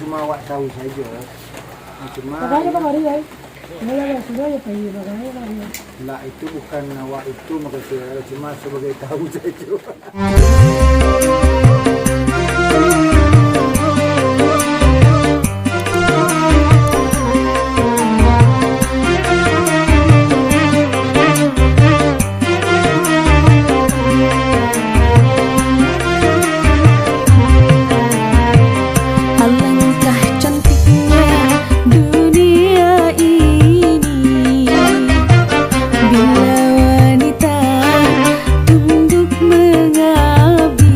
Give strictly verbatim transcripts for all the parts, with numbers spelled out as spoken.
cuma awak tahu sajo. Cuma Makanya kamari, ai. Sudah lah, sudah ya, pergi, makanya kamari. Lah, itu bukan awak itu, makasih, cuma sebagai tahu sajo. Alangkah cantiknya dunia ini, bila wanita tunduk mengabdi.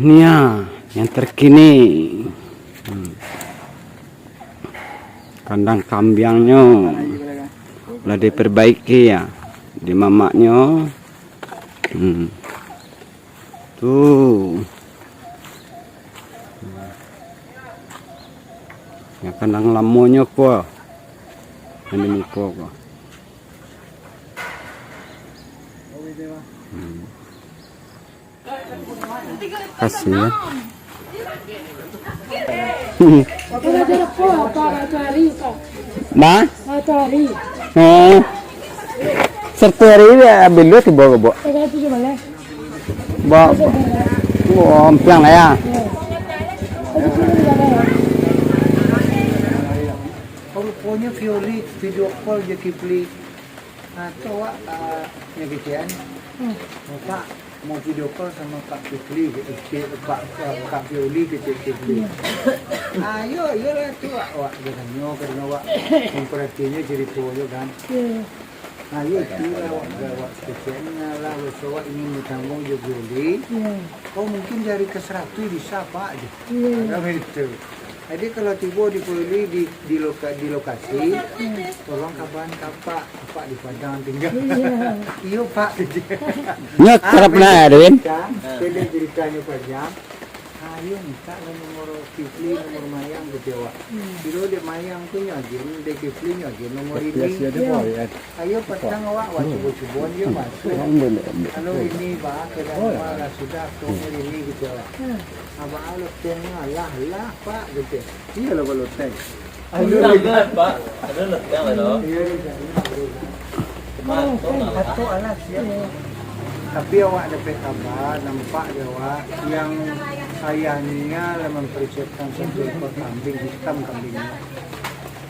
Nia yang terkini. Hmm. Kandang kambiangnyo lah diperbaiki ya di mamaknyo. Hmm. Tuh. Ya kandang lamonyo ko. Yang di muko ko. Hmm. Kasihan. Ba? Oh. Saratus hari ya, bilo tibo ko, Bok. Ba, oh, ampiang lah ya. Ruponyo Violi video call jo Kipli. Nah, tu awak, ah, nyo kecekan. Hmm. Pak, mau video call sama Kak Kipli, eh, Pak, Kak Violi, kecek Kipli. Iyo. Ah, iyo, iyolah tu, awak, awak batanyo, karano awak memperhatianyo cerito jo kan. Iyo. Ah, iyo, itulah awak, awak kecekan lah, besok awak ingin bertemu jo Violi. Iyo. Oh, mungkin di hari ke seratus bisa, Pak, je. Iyo. Kan begitu. Jadi, kalau tibo di Violi di, di loka-, di lokasi, tolong kabaran ka Apak, Apak di Padang tingga. Iyo. Iyo, Pak. Nyo Ah, tarap pendek lah, Edwin. Cerita, pendek ceritanyo panjang. Ayo minta lah nomor Kipli, nomor Mayang ke awak. Hmm. Kiro dek Mayang tu nyo agiah, dek Kipli nyo agiah nomor ini. Ayo patang awak, awak cubo-cubo je masuk. Kalau ini, bah, keadaan bah, lah sudah, nomor ini gitu, awak. Hmm. Abah, ah, loteng lah, lah, Pak, gitu. Iyolah, Pak, loteng. Aduh, Pak. Aduh, loteng lah, lo. Iya, iya, iya. Mato lah. Mato alah, siap. Tapi awak dapek kabar, nampak dek awak, yang ayah Nia lah mempersiapkan satu ekor kambing hitam, kambingnya.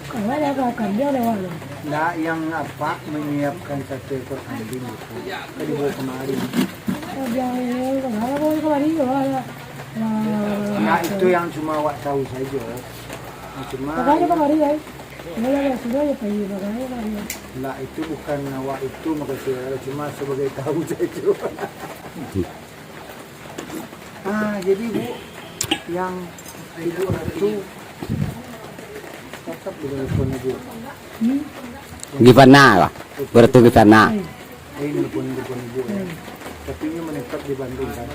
Kalau ada apa, kambing ada awak, lo? Ndak, yang Apak menyiapkan satu ekor kambing itu. Kan dibawa kemari. Oh, dia, dia, dia, dia, dia, dia, dia, dia, Nah, itu yang cuma awak tahu saja. Nah, cuma Makanya kemarin, ya. Mulai dari sudah ya, pergi makanya kemarin. Nah, itu bukan awak itu, makasih, cuma sebagai tahu saja. Ah, jadi, Bu, yang Ibu Ratu tetap dengan telepon Ibu. Hmm? Gimana lah? Berarti gimana? Iya. Ini nelpon, nelpon ibu, ya. Hmm. Tapi ini menetap di Bandung, kan?